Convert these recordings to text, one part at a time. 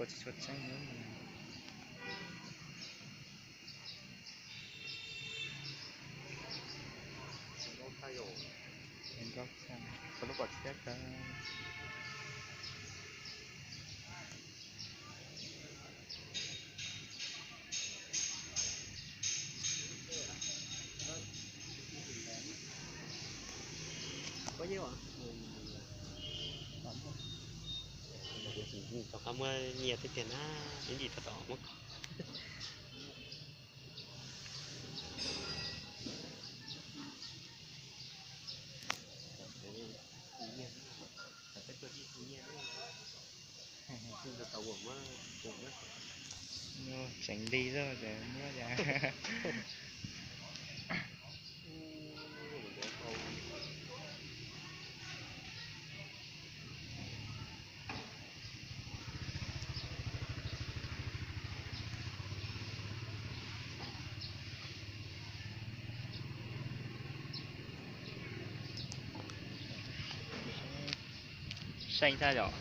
Tsis tshua tseeb. Nkauj tshaj, tau lub pom txiab kawg. Rov qab muab nyias tib tiag na, ib ntsis rau tom muab kho. Tseem li xwb ces muab cas. Seej thaj yom.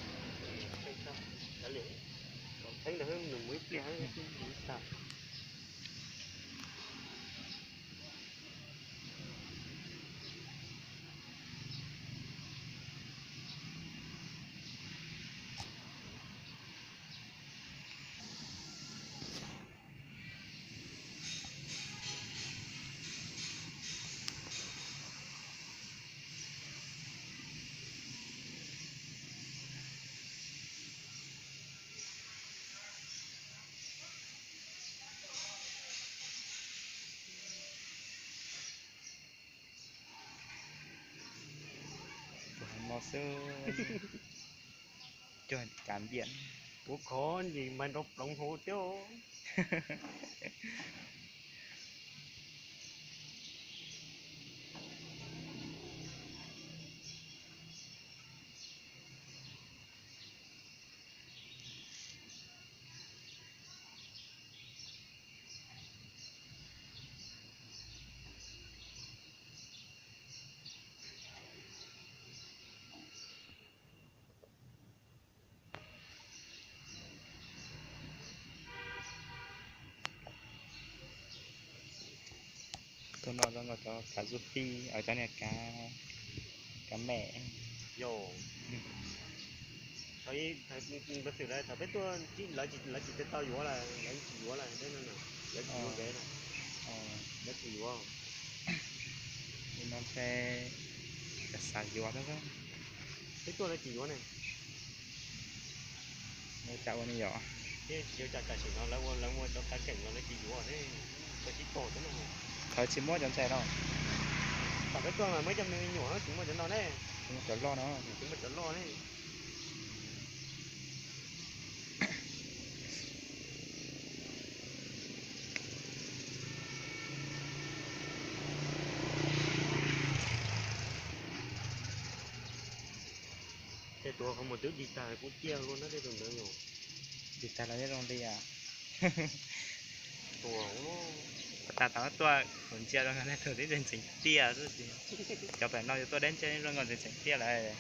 Tus hais no xwb, cog kav npiam. Kuv khov ntsis mas nrov ploov hauv thiab. Tus no zoo nkaus cov kav zufij, cov niag kav, kav mem. Yog, thaum peb tuaj lawv tsis tau yuav lawm, lawv tsis yuav lawm, lawv tsis yuav nkev na, lawv tsis yuav. Tus no ntshe xav yuav thiab. Peb tuaj lawv tsis yuav ne. Cas ua li yom? Thiab tsis yog cas tam sim no lawv ua, lawv ua cov kav keem no lawv tsis yuav ne, lawv sib tog thiab no. Lawv tsis muab cov ntses no. Thaum peb tuaj mas muaj ib co me me nyuam tsis muaj cov no ne. Tsis muaj cov loj no. Tsis muaj cov loj ne. Tej tus qhov muag twb dig tag kuv ciaj luaj na, tej tus ntawd yog. Dig tag los yeej zoo li as. Ua cas thaum tuaj kuv ntsia zoo nkaus tej tus twb ntxeev tiaj xwb ces, cov pem no yuav tuaj deb ntsia zoo nkaus ntxeev tiaj lawm.